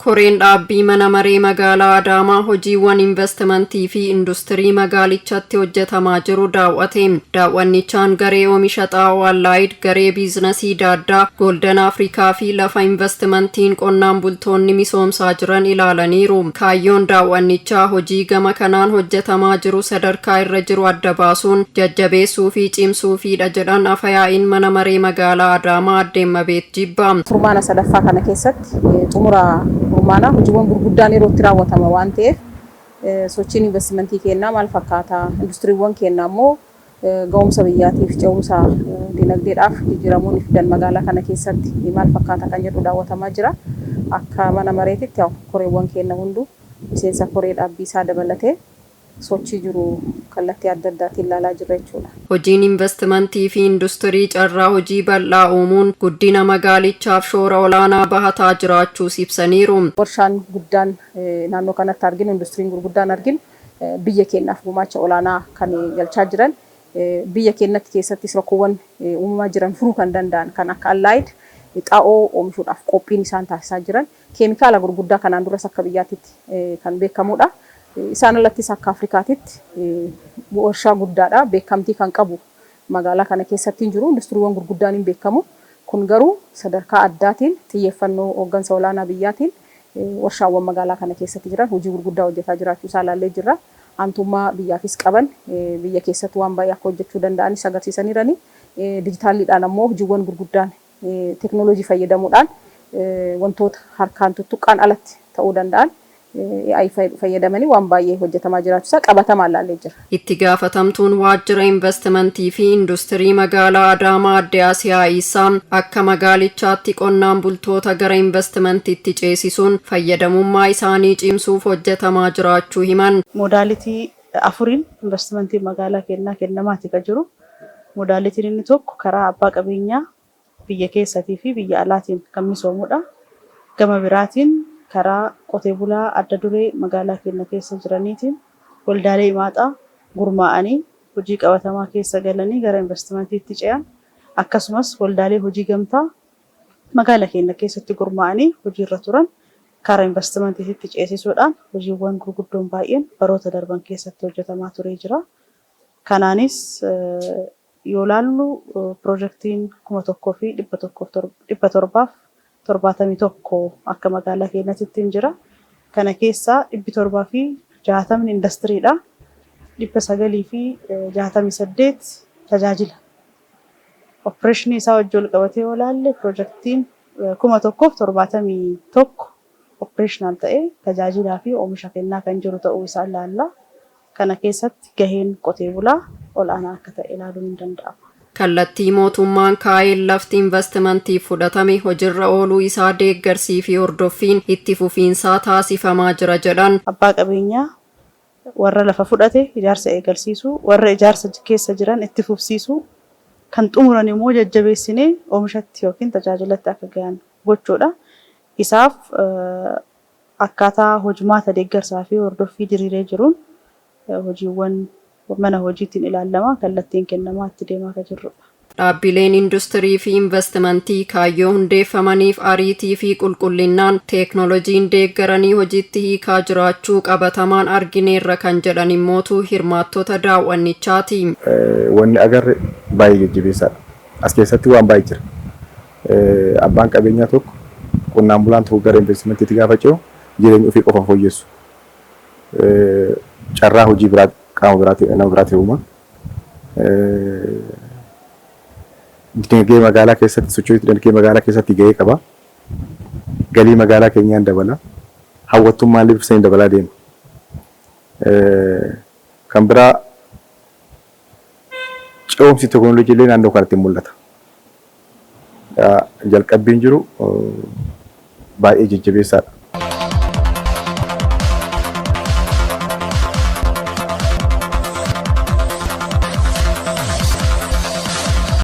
Koreen dhaabbii mana maree magaalaa Adaamaa hojiiwwan investimentii fi industirii magaalichatti hojjetamaa jiru daawwate. Daawwannichaan garee oomisha xaa'oo Allaayid, garee biizinasii Daaddaa, Golden Afrikaa fi lafa investimentiin qonnaan bultoonni misoomsaa jiran ilaalaniiru. Kaayyoon daawwannichaa hojii gama kanaan hojjetamaa jiru sadarkaa irra jiru adda baasuun jajjabeessuu fi cimsuufiidha jedhan afayaa'iin mana maree magaalaa Adaamaa Aadde Immabeet Jibbaa. Kurmaana sadaffaa kana keessatti xumura kurmaanaa hojiiwwan gurguddaan yeroo itti raawwatama waan ta'eef, sochiin investimentii keenyaa maal fakkaata, industiriiwwan keenyaa immoo ga'umsa biyyaatiif, ce'umsa dinagdeedhaaf jijjiiramoonni fidan magaalaa kana keessatti maal fakkaata kan jedhu daawwatamaa jira. Akka mana mareetitti koreewwan keenya hunduu miseensa koree dhaabbii isaa dabalatee sochii jiru kallattii adda addaatiin ilaalaa jirra jechuudha. Hojiin investimentii fi industirii carraa hojii bal'aa uumuun guddina magaalichaaf shoora olaanaa bahataa jiraachuus ibsaniiru. Warshaan guddaan naannoo kanatti arginu, industiriin gurguddaan arginu biyya keenyaaf gumaacha olaanaa kan galchaa jiran, biyya keenyatti keessattis rakkoowwan uumamaa jiran furuu kan danda'an kan akka Allaayid xaa'oo oomishuudhaaf qophiin isaan taasisaa jiran, keemikaala gurguddaa kanaan duras akka biyyaatitti kan beekamudha. Isaan alattis akka Afrikaatitti warshaa guddaadha. Beekamtii kan qabu magaalaa kana keessatti hin jiru. Industiriiwwan gurguddaan hin beekamu. Kun garuu sadarkaa addaatiin xiyyeeffannoo hooggansa olaanaa biyyaatiin warshaawwan magaalaa kana keessatti jiran hojii gurguddaa hojjetaa jiraachuu isaa ilaallee jirra. Aantummaa biyyaafis qaban, biyya keessatti waan baay'ee akka hojjechuu danda'anis agarsiisaniirani. Dijitaaliidhaan ammoo hojiiwwan gurguddaan teekinooloojii fayyadamuudhaan wantoota harkaan tuttuqqaan alatti ta'uu danda'an AI fayyadamanii waan baay'ee hojjetamaa jiraachuu isaa qabatamaan ilaallee jira. Itti gaafatamtuun waajjira investimentii fi industirii magaalaa Adaamaa Aadde Asiyaa Iisaa akka magaalichaatti qonnaan bultoota gara investimentiitti ceesisuun fayyadamummaa isaanii cimsuuf hojjetamaa jiraachuu himan. Modality afuriin investimentii magaalaa kennaa kennamaati kan jiru. Modalityn inni tokko karaa abbaa qabeenyaa biyya keessatii fi biyya alaatiin kan misoomudha. Gama biraatiin karaa qotee bulaa adda duree magaalaa keenya keessa jiraniitiin waldaalee himaaxaa gurmaa'anii hojii qabatamaa keessa galanii gara investimentiitti ce'an, akkasumas waldaalee hojii gamtaa magaalaa keenya keessatti gurmaa'anii hojiirra turan karaa investimentiitti ceesisuudhaan hojiiwwan gurguddoon baay'een baroota darban keessatti hojjetamaa turee jira. Kanaanis yoo laallu piroojeektiin 1771 akka magaalaa keenyatti hin jira. Kana keessaa 760 indastiriidha. 968 tajaajila. Opereeshinii isaa wajjin wal qabatee yoo laalle, piroojeektiin 1071 operational ta'ee tajaajilaa fi oomisha kennaa kan jiru ta'uu isaa ilaalla. Kana keessatti gaheen qotee bulaa ol'aanaa akka ta'e ilaaluun ni danda'ama. Kallattii mootummaan kaa'een lafti investimentiif fudhatame hojiirra ooluu isaa deeggarsii fi hordoffiin itti fufiinsaa taasifamaa jira jedhan. Abbaa qabeenyaa warra lafa fudhate ijaarsa eegalsiisuu, warra ijaarsa keessa jiran itti fufsiisuu, kan xumuran immoo jajjabeessinee oomishatti yookiin tajaajilatti akka gahan gochuudha. Isaaf akkaataa hojmaata deeggarsaa fi hordoffii diriiree jiruun hojiiwwan mana hojiitiin ilaalamaa, kallattiin kennamaa itti deemaa kan jirrudha. Dhaabbileen industirii fi investimentii kaayyoo hundeeffamaniif ariitii fi qulqullinnaan teeknooloojiin deeggaranii hojiitti hiikaa jiraachuu qabatamaan argineerra kan jedhan immootu hirmaattota daawwannichaati. Wanni agarre baay'ee jajjabeessaadha. As keessatti waan baay'ee jira. Abbaan qabeenyaa tokko, qonnaan bulaan tokko gara investimentiitti gaafa ce'u jireenya ofii qofa fooyyessu. Carraa hojii biraa qaama biraatti, nama biraatti uuma. Dinagdee magaalaa keessatti, sochii dinagdee magaalaa keessatti gahee qaba. Galii magaalaa keenyaan dabala. Hawwattummaa illee bifa dabalaa deema. Kan biraa ce'umsi teekinooloojii illee naannoo kanatti mul'ata. Jalqabbiin jiru baay'ee jajjabeessaadha.